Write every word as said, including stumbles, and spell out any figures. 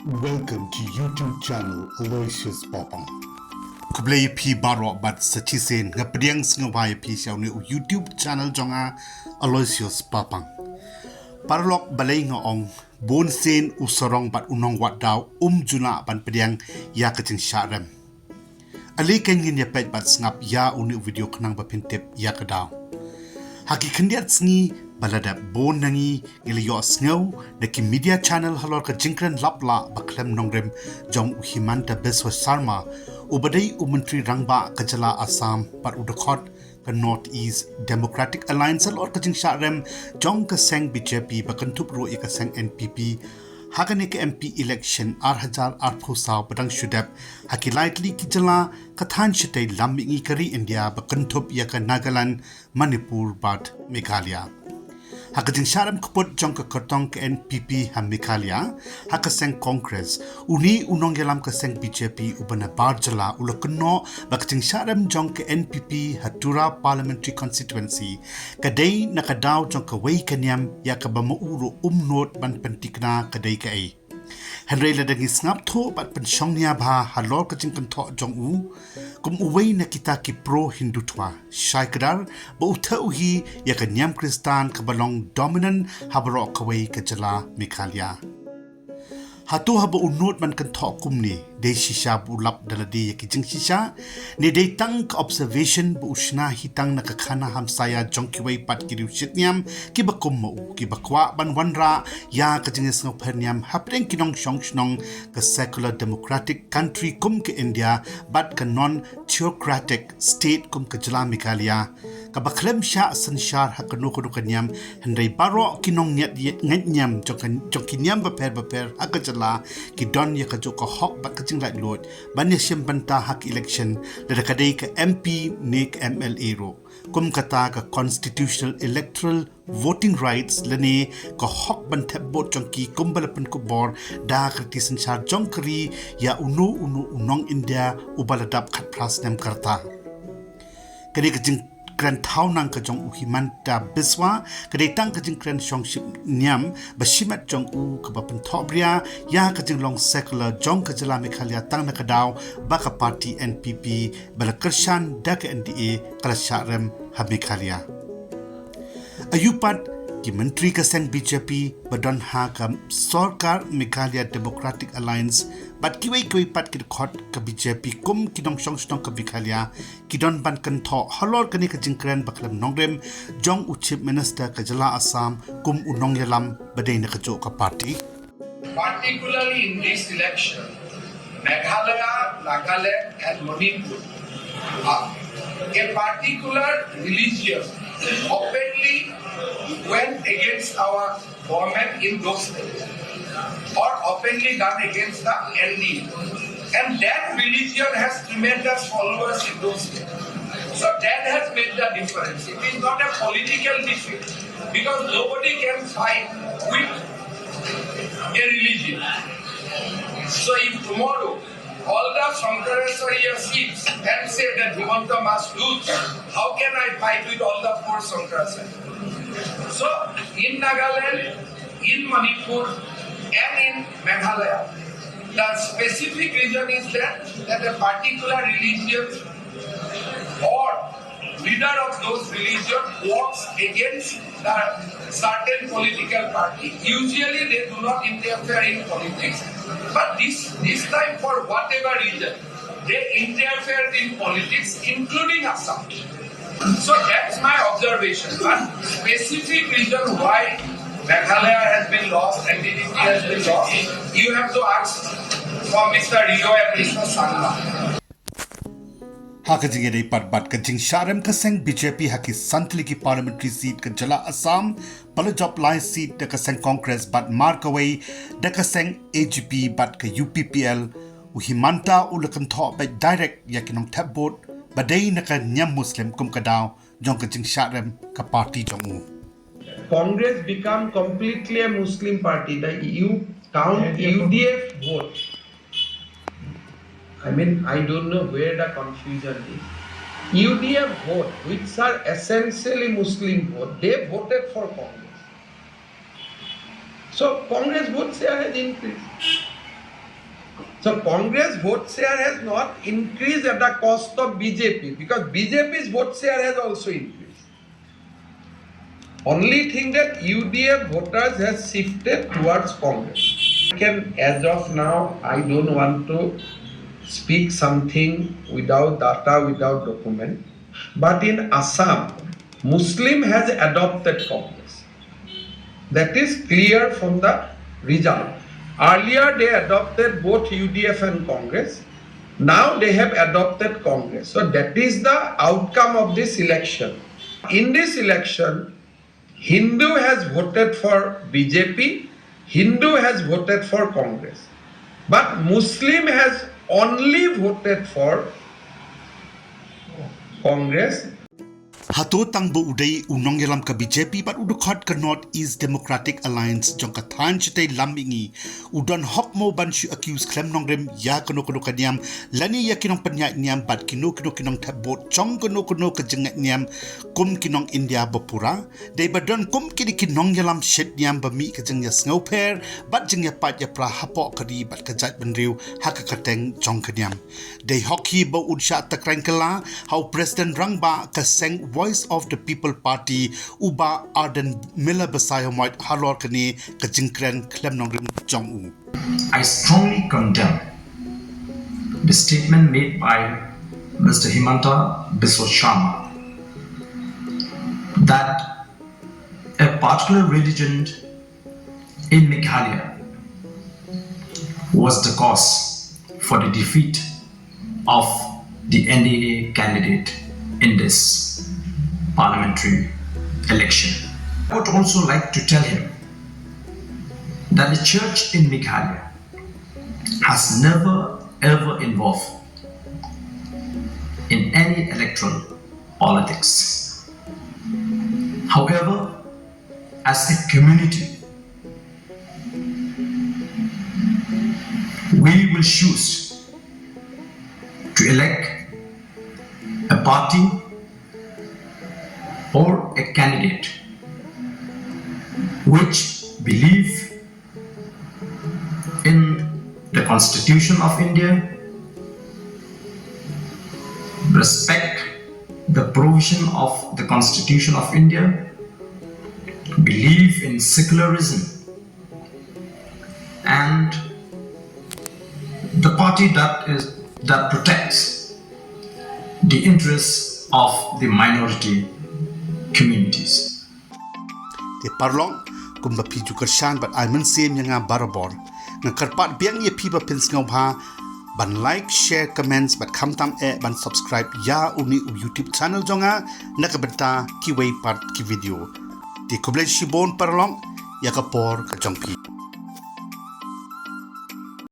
Welcome to YouTube channel Aloysius Papang. Khublei ïa phi baroh bad sa shisien nga pdiang sngewbha ïa phi sha une u YouTube channel jong nga Aloysius Papang. Paralok, balei nga ong bun sien u sarong bad u nongwad daw um ju lah ban pdiang ïa ka jingshah rem. Ale kan ngin ïa peit bad sngap ïa une u video khnang ba phin tip ïa ka daw. Ha ki khyndiat sngi ba la dep, bun na ngi ngi la ïohsngew na ki media channel halor ka jingkren lap lah ba khlem nongrim jong u Himanta Biswa Sarma, u ba dei u Myntri Rangbah ka jylla Assam bad u dkhot ka North East Democratic Alliance halor ka jingshah rem jong ka seng B J P ba kynthup ruh ïa ka seng N P P ha kane ka M P election ar hajar arphew saw ba dang shu dep ha ki lai tylli ki jylla ka thaiñ shatei lam mihngi ka ri India ba kynthup ïa ka Nagaland, Manipur bad Meghalaya. Ha ka jingshah rem kput jong ka kyrtong ka N P P ha Meghalaya, ha ka seng Congress, une u nongïalam ka seng B J P u ba nabar jylla u la kynnoh ba ka jingshah rem jong ka N P P ha Tura Parliamentary Constituency ka dei na ka daw jong kawei ka niam ïa kaba ma u ruh um nud ban pynthikna ka dei kaei. Hynrei lada ngi sngap thuh bad pynshong nia bha halor ka jingkynthoh jong u kum uwei na kita ki pro Hindutva, shai kdar ba u theh u hi ïa ka niam Khristan kaba long dominant ha baroh kawei ka jylla Meghalaya. Hato haba u nud ban kynthoh kumne, dei shisha ba u lap da lade ïa ki jingshisha, ne dei tang ka observation ba u shna hi tang na ka khana hamsaïa jong kiwei pat ki riew shitniam kiba kum ma u, kiba kwah ban wanrah ïa ka jingïasngewpher niam hapdeng ki nongshong shnong ka secular democratic country kum ka India bad ka non theocratic state kum ka jylla Meghalaya, kaba khlem shah synshar ha kano kano ka niam, hynrei baroh ki nongngeit, ngeit niam jong ka, jong ki niam bapher bapher ha ka jylla ki don ïa kajuh ka hok bad ka jinglaitluid ban ïashim bynta ha ka election, lada ka dei ka M P ne ka M L A ruh. Kum kata ka constitutional electoral voting rights lane ka hok ban thep vote jong ki kumba la pynkup bor da ka riti synshar jong ka ri ïa uno uno u nong India uba la dap khatphra snem ka rta. Kane ka jingkren thaw nang ka jong u Himanta Biswa ka dei tang ka jingkren shongshit niam ba shimet jong u kaba pynthohbria ïa ka jinglong secular jong ka jylla Meghalaya tang na ka daw ba ka party N P P ba la kyrshan da ka N D A ka la shah rem ha Meghalaya. Ayu pat ki myntri ka seng B J P ba don ha ka sorkar Meghalaya Democratic Alliance bad kiwei kiwei pat ki dkhot ka B J P kum ki nongshong shnong ka Meghalaya ki don ban kynthoh halor kane ka jingkren ba khlem nongrim jong u Chief Minister ka jylla Assam kum u nongïalam ba dei na kajuh ka party. Particularly in this election, Meghalaya, Nagaland, and Manipur, uh, a particular religion openly went against our government in those states, or openly done against the N D A. And that religion has tremendous followers in those states. So that has made the difference. It is not a political defeat because nobody can fight with a religion. So if tomorrow all the Shankaracharya seats and say that Himanta must lose, how can I fight with all the four Shankaracharya? So in Nagaland, in Manipur, and in Meghalaya, the specific reason is that, that a particular religion or leader of those religion works against the certain political party. Usually they do not interfere in politics, but this, this time, for whatever reason, they interfered in politics, including Assam. So that's my observation. But specific reason why Meghalaya has been lost, M T D P has been lost, you have to ask for Mister Rio and Mister Sangma. Ha ka jingïadei pat bad ka jingshah rem ka seng B J P ha ki san tylli ki parliamentary seat ka jylla Assam, ba la jop lai seat da ka seng Congress bad mar kawei da ka seng A G P bad ka U P P L, u Himanta u la kynthoh beit direct ïa ki nongthep vote ba dei na ka niam Muslim kum ka daw jong ka jingshah rem ka party jong u. Congress become completely a Muslim party. The U count U D F vote. I mean, I don't know where the confusion is. U D F vote, which are essentially Muslim vote, they voted for Congress. So Congress vote share has increased. So Congress vote share has not increased at the cost of B J P, because B J P's vote share has also increased. Only thing that U D F voters has shifted towards Congress. Can, as of now, I don't want to speak something without data, without document. But in Assam, Muslim has adopted Congress. That is clear from the result. Earlier, they adopted both U D F and Congress. Now they have adopted Congress. So that is the outcome of this election. In this election, Hindu has voted for B J P, Hindu has voted for Congress. But Muslim has only voted for Congress. Hato tang ba u dei u nongïalam ka B J P bad u dkhot ka North East Democratic Alliance jong ka thaiñ shatei lam mihngi, u don hok mo ban shu accuse khlem nongrim ïa kano kano ka niam, lane ïa ki nongpynïaid niam bad kino kino ki nongthep vote jong kano kano ka jingngeit niam kum ki nong India bapura? Dei ba don kum kine ki nongïalam shet niam ba mih ka jingïasngewpher bad jingïapait ïapra hapoh ka ri bad ka jaitbynriew ha ka kyrteng jong ka niam. Dei hok hi ba un shah tyrkhong kylla ha u President Rangbah ka seng Voice of the People Party, u Bah Ardent Miller Basaiawmoit, halor kane ka jingkren khlem nongrim jong u. I strongly condemn the statement made by Mister Himanta Biswa Sharma that a particular religion in Meghalaya was the cause for the defeat of the N D A candidate in this parliamentary election. I would also like to tell him that the church in Meghalaya has never ever involved in any electoral politics. However, as a community, we will choose to elect a party or a candidate which believe in the Constitution of India, respect the provision of the Constitution of India, believe in secularism, and the party that is, that protects the interests of the minority communities. Te paralok, kumba phi ju kyrshan bad ai mynsiem ïa nga barabor, nga kyrpad biang ïa phi ba phin sngewbha ban like, share, comments bad khamtam eh ban subscribe ïa une u YouTube channel jong nga na ka bynta kiwei pat ki video. Te khublei shibun paralok ïa ka por ka jong phi.